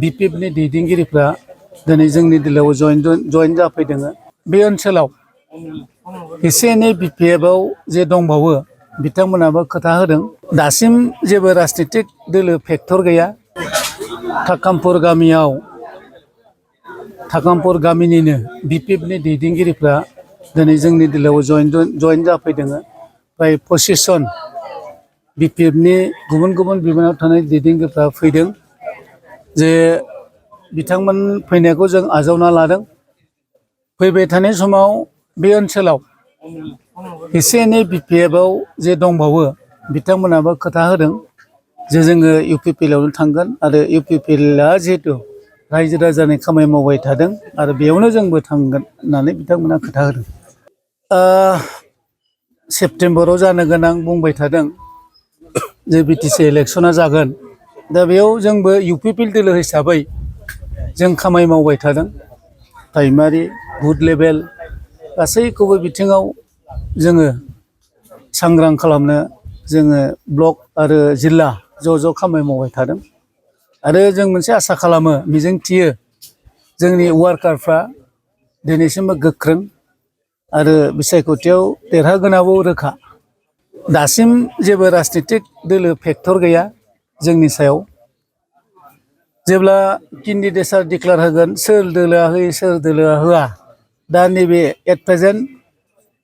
बिपिएफनि दैदेनगिरिफ्रा दिनै जोंनि दिलाव जयेन जाफैदों। बे ओनसोलाव एसे एनै बिपिएफआव जे दंबावो बिथांमोनाबो खोथा होदों। दासिम जेबो राजनितिक दोलो फेक्टर गैया। थाकामपुर गामिनिनो बिपिएफनि दैदेनगिरिफ्रा दिनै जोंनि दिलाव जयेन जाफैदों। फ्राय 25 जन बिपिएफनि गुबुन गुबुन बिबानाव थानाय दैदेनगिरिफ्रा फैदों। जे बिथांमोन फैनायखौ जों आजावना लादों। फैबाय थानाय समाव बे ओनसोलाव एसे एनै बिपिएफआव जे दंबावो बिथांमोनाबो खोथा होदों जे जोङो इउपिपिएलआवनो थांगोन आरो इउपिपिएलआ जिहेतु रायजो राजानि खामानि मावबाय थादों आरो बेयावनो जोंबो थांगोन होननानै बिथांमोना खोथा होदों। सेप्तेम्बराव जानो गोनां बुंबाय थादों जे बिटिसि इलेक्सना जागोन। दा बेयाव जोंबो इउपिपिएल दोलो हिसाबै जों खामानि मावबाय थादों। प्राइमारि बुथ लेभेल गासैखौबो बिथिङाव जोङो सांग्रां खालामनो जोङो ब्लक आरो जिल्ला ज' खामानि मावबाय थादों। आरो जों मोनसे आसा खालामो, मिजिंथियो जोंनि वार्कारफ्रा दिनैसिमबो गोख्रों आरो बिसायख'थियाव देरहागोनाबो रोखा। दासिम जेबो राजनितिक दोलो फेक्टर गैया जोंनि सायाव। जेब्ला केन्डिडेटआ डिक्लेयार होगोन सोर दोलोआ होयो सोर दोलोआ होआ, दा नैबे एट प्रेजेन्ट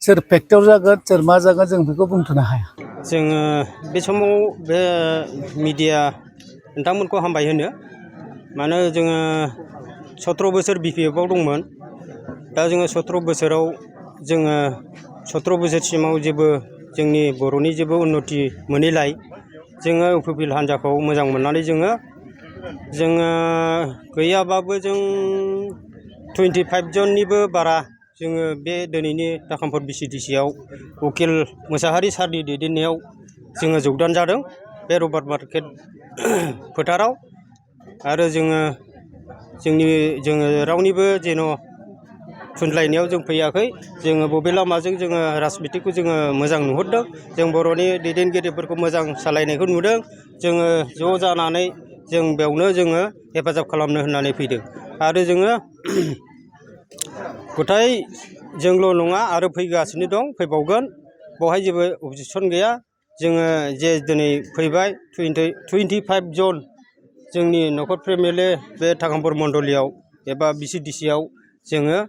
सोर फेक्टर जागोन सोर मा जागोन जों बेखौ बुंथ'नो हाया। जोङो बे समाव बे मिडिया नोंथांमोनखौ हामबाय होनो। मानो जोङो 17 बोसोर बिपिएफआव दंमोन। दा जोङो 17 बोसोराव जोङो 17 बोसोरसिमाव जेबो जोंनि बर'नि जेबो उन्नति मोनैलाय जोङो इउपिपिएल हान्जाखौ मोजां मोननानै जोङो गैयाबाबो जों 25 जननिबो बारा जोङो बे दिनैनि थाकामपुर बिसिडिसिआव उकिल मोसाहारि सारनि दैदेननायाव जोङो जगदान जादों बे रबार्ट मार्केट फोथाराव। आरो जोङो रावनिबो जेन' थुनलायनायाव जों फैयाखै। जोङो बबे लामाजों जोङो राजनितिखौ जोङो मोजां नुहुरदों। जों बर'नि दैदेनगिरिफोरखौ मोजां सालायनायखौ नुदों। जोङो ज' जानानै जों बेयावनो जोङो हेफाजाब खालामनो होननानै फैदों। आरो जोङो गथाय जोंल' नङा आरो फैगासिनो दं, फैबावगोन। बेवहाय जेबो अबजेक्सन गैया। जोङो जे दिनै फैबाय 25 जन जोंनि नखर फेमिलि बे थाकामपुर मण्डलियाव एबा बिसिडिसिआव जोङो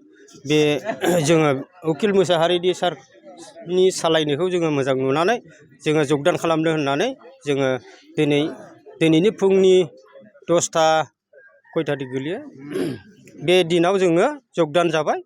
उकिल मोसाहारिनि सारनि सालायनायखौ जोङो मोजां नुनानै जोङो जगदान खालामनो होननानै जोङो दिनैनि फुंनि 10ता खयथा दिन गोलैयो बे दिनाव जोङो जगदान जाबाय।